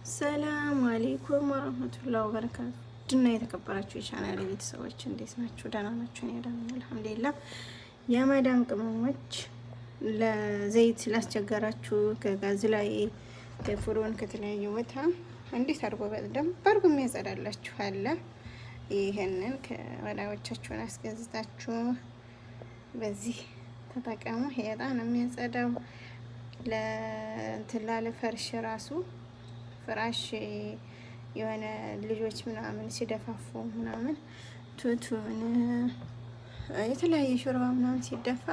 ሰላም አሌይኩም ወረህመቱላሂ ወበረካቱ። ድና የተከበራችሁ የቻናል ቤተሰቦች እንዴት ናችሁ? ደህና ናችሁ? እኔ ደህና ነኝ አልሐምዱሊላህ። የማዳም ቅመሞች ለዘይት ላስቸገራችሁ ከጋዝ ላይ ከፍሮን ከተለያዩ ቦታ እንዴት አድርጎ በደንብ አድርጎ የሚያጸዳላችሁ አለ። ይህንን ከወዳጆቻችሁን አስገዝታችሁ በዚህ ተጠቀሙ። በጣም ነው የሚያጸዳው። ለእንትን ላለ ፈርሽ ራሱ ፍራሽ የሆነ ልጆች ምናምን ሲደፋፉ ምናምን ቱቱን የተለያየ ሾርባ ምናምን ሲደፋ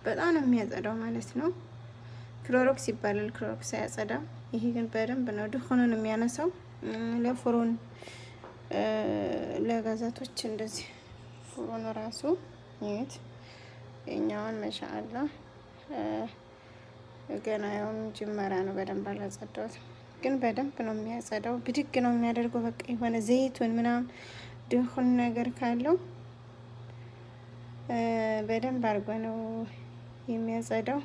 በጣም ነው የሚያጸዳው ማለት ነው። ክሎሮክስ ይባላል። ክሎሮክስ አያጸዳም። ይሄ ግን በደንብ ነው ድሆኑን የሚያነሳው። ለፍሩን ለጋዛቶች እንደዚህ ፍሩን ራሱ ይት የኛውን መሻአላ ገና ያውም ጅመራ ነው። በደንብ አላጸዳሁትም፣ ግን በደንብ ነው የሚያጸዳው። ብድግ ነው የሚያደርገው። በቃ የሆነ ዘይቱን ምናምን ድሁን ነገር ካለው በደንብ አድርጎ ነው የሚያጸዳው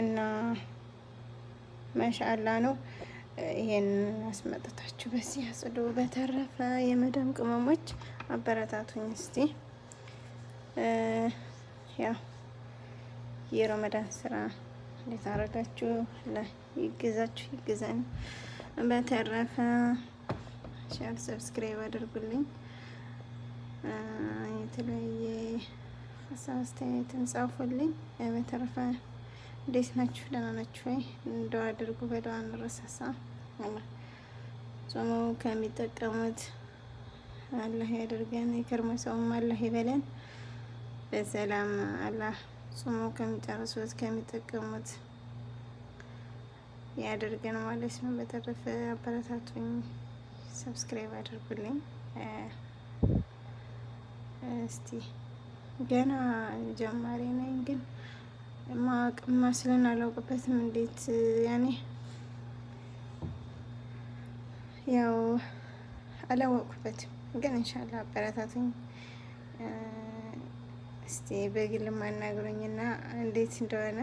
እና ማሻአላ ነው። ይሄን አስመጥታችሁ በዚህ አጽዱ። በተረፈ የመዳም ቅመሞች አበረታቱኝ እስቲ። ያው የረመዳን ስራ እንዴት አደረጋችሁ? ይግዛችሁ ይግዘን። በተረፈ share፣ subscribe አድርጉልኝ። የተለያየ ሀሳብ አስተያየትን ጻፉልኝ። በተረፈ እንዴት ናችሁ? ደህና ናችሁ ወይ? እንደው አድርጉ። በደዋ አንረሳሳ። ጾመው ከሚጠቀሙት አላህ ያደርገን። የከርሞ ሰውም አላህ ይበለን። በሰላም አላህ ጾመው ከሚጨርሱት ከሚጠቀሙት ያደርገን ማለት ነው። በተረፈ አበረታቱኝ፣ subscribe አድርጉልኝ። እስቲ ገና ጀማሪ ነኝ ግን ማወቅ ማስለን አላውቅበትም። እንዴት ያኔ ያው አላወቅኩበትም፣ ግን ኢንሻአላህ አበረታቱኝ። እስቲ በግል ማናግሩኝና እንዴት እንደሆነ